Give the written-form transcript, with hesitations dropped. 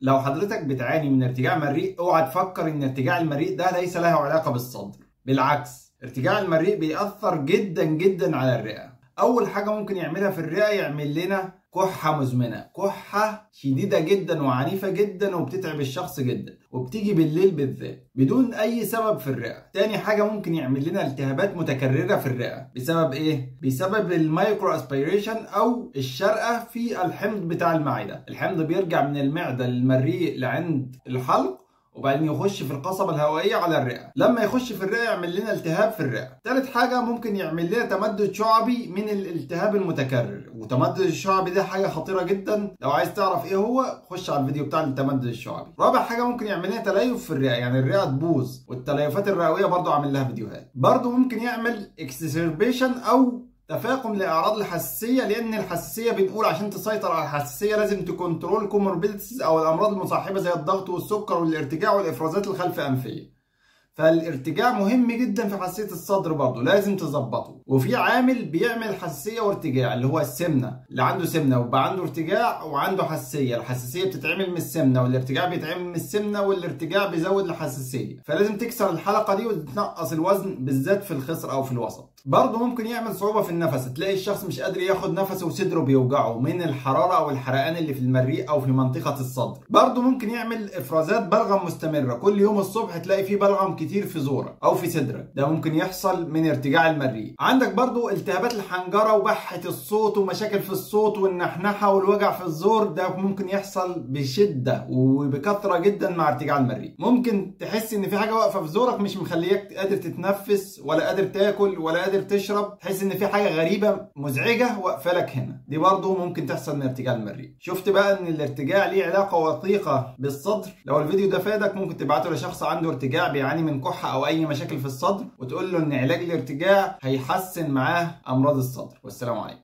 لو حضرتك بتعاني من ارتجاع مريء، اوعى تفكر ان ارتجاع المريء ده ليس له علاقة بالصدر، بالعكس ارتجاع المريء بيأثر جدا جدا على الرئة. اول حاجة ممكن يعملها في الرئة يعمل لنا كحة مزمنة، كحة شديدة جدا وعنيفة جدا وبتتعب الشخص جدا، وبتيجي بالليل بالذات بدون اي سبب في الرئة. تاني حاجة ممكن يعمل لنا التهابات متكررة في الرئة، بسبب ايه؟ بسبب ال micro aspiration او الشرقة في الحمض بتاع المعدة. الحمض بيرجع من المعدة للمريء لعند الحلق، وبعدين يخش في القصبة الهوائية على الرئة. لما يخش في الرئة يعمل لنا التهاب في الرئة. ثالث حاجة ممكن يعمل لنا تمدد شعبي من الالتهاب المتكرر، وتمدد الشعبي ده حاجة خطيرة جدا، لو عايز تعرف ايه هو خش على الفيديو بتاع التمدد الشعبي. رابع حاجة ممكن يعمل لنا تليف في الرئة، يعني الرئة تبوظ، والتليفات الرئوية برضو عامل لها فيديوهات. برضو ممكن يعمل exacerbation او تفاقم لاعراض الحساسية، لان الحساسية بنقول عشان تسيطر على الحساسية لازم ت control comorbidities او الامراض المصاحبة زي الضغط والسكر والارتجاع والافرازات الخلف انفيه. فالارتجاع مهم جدا في حساسية الصدر، برضه لازم تظبطه. وفي عامل بيعمل حساسية وارتجاع اللي هو السمنة، اللي عنده سمنه وبقى عنده ارتجاع وعنده حساسية، الحساسية بتتعمل من السمنة والارتجاع بيتعمل من السمنة والارتجاع بيزود الحساسية، فلازم تكسر الحلقة دي وتنقص الوزن بالذات في الخصر او في الوسط. برضه ممكن يعمل صعوبة في النفس، تلاقي الشخص مش قادر ياخد نفسه وصدره بيوجعه من الحرارة او الحرقان اللي في المريء او في منطقة الصدر. برضه ممكن يعمل افرازات بلغم مستمرة، كل يوم الصبح تلاقي فيه بلغم كتير في زورك او في صدرك، ده ممكن يحصل من ارتجاع المريء. عندك برضو التهابات الحنجرة وبحه الصوت ومشاكل في الصوت والنحنحه والوجع في الزور، ده ممكن يحصل بشده وبكثرة جدا مع ارتجاع المريء. ممكن تحس ان في حاجة واقفة في زورك مش مخلياك قادر تتنفس ولا قادر تاكل ولا قادر تشرب، تحس ان في حاجة غريبة مزعجة واقفة لك هنا، دي برضو ممكن تحصل من ارتجاع المريء. شفت بقى ان الارتجاع ليه علاقة وثيقة بالصدر؟ لو الفيديو ده فادك ممكن تبعته لشخص عنده ارتجاع بيعاني من كحة او اي مشاكل في الصدر، وتقول له ان علاج الارتجاع هيحسن معاه امراض الصدر. والسلام عليكم.